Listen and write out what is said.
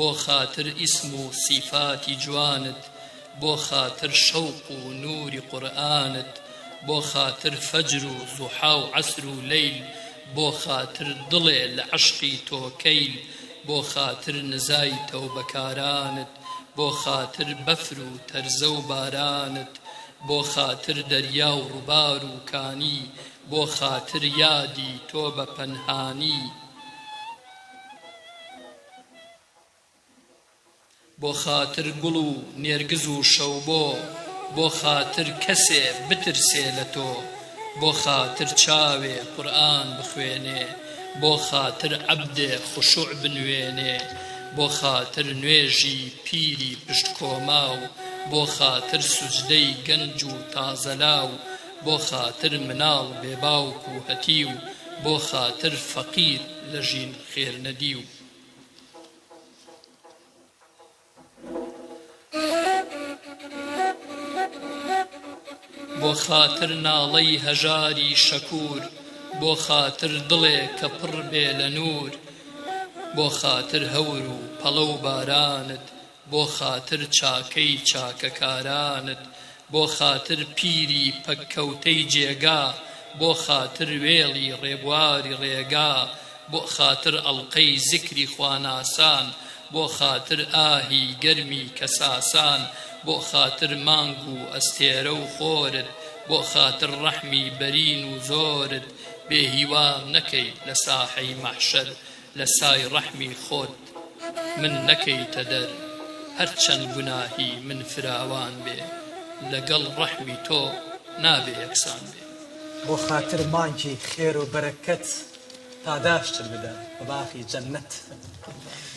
بۆ خاتر ئیسم و سیفاتی جوانت، بۆ خاتر شەوق و نووری قورئانت، بۆ خاتر فەجر و زوحا و عەسر و لەیل، بۆ خاتر دڵێ لە عەشقی تۆ کەیل، بۆ خاتر نزای تەوبەکارانت، بۆ خاتر بەفر و تەرزە و بارانت، بۆ خاتر دەریا و ڕوبار و کانی، بۆ خاتر یادی تۆ بە پەنهانی. بۆ خاتر گوڵ و نێرگز و شەوبۆ، بۆ خاتر کەسێ بترسێ لە تۆ، بۆ خاتر چاوێ قورئان بخوێنێ، بۆ خاتر عەبدێ خشوع بنوێنێ، بۆ خاتر نوێژی پیری پشت کۆماو، بۆ خاتر سوجدەی گەنج و تازەلاو، بۆ خاتر مناڵ بێ باوک و هەتیو، بۆ خاتر فەقیر لە ژین خێر نەدیو. بۆ خاتر ناڵەی هەژاری شەکوور، بۆ خاتر دڵێ کە پڕ بێ لە نوور، بۆ خاتر هەور و پەڵە و بارانت، بۆ خاتر چاکەی چاکەکارانت، بۆ خاتر پیری پەککەوتەی جێگا، بۆ خاتر وێڵی ڕێبواری ڕێگا، بۆ خاتر ئەڵقەی زیکری خواناسان، بۆ خاتر ئاهی گەرمی کەساسان، بۆ خاتر مانگ و ئەستێرە و خۆرت، بۆ خاتر ڕەحمی بەرین و زۆرت، بێ هیوام نەکەی لە ساحەی مەحشەر، لە سای ڕەحمی خۆت من نەکەیتە دەر، هەرچەند گوناهی من فراوان بێ، لەگەڵ ڕەحمی تۆ نابێ یەکسان بێ. بۆ خاتر مانگی خێر و بەرەکەت پاداشتت بدەم بە باخی جەننەت. قوربانت.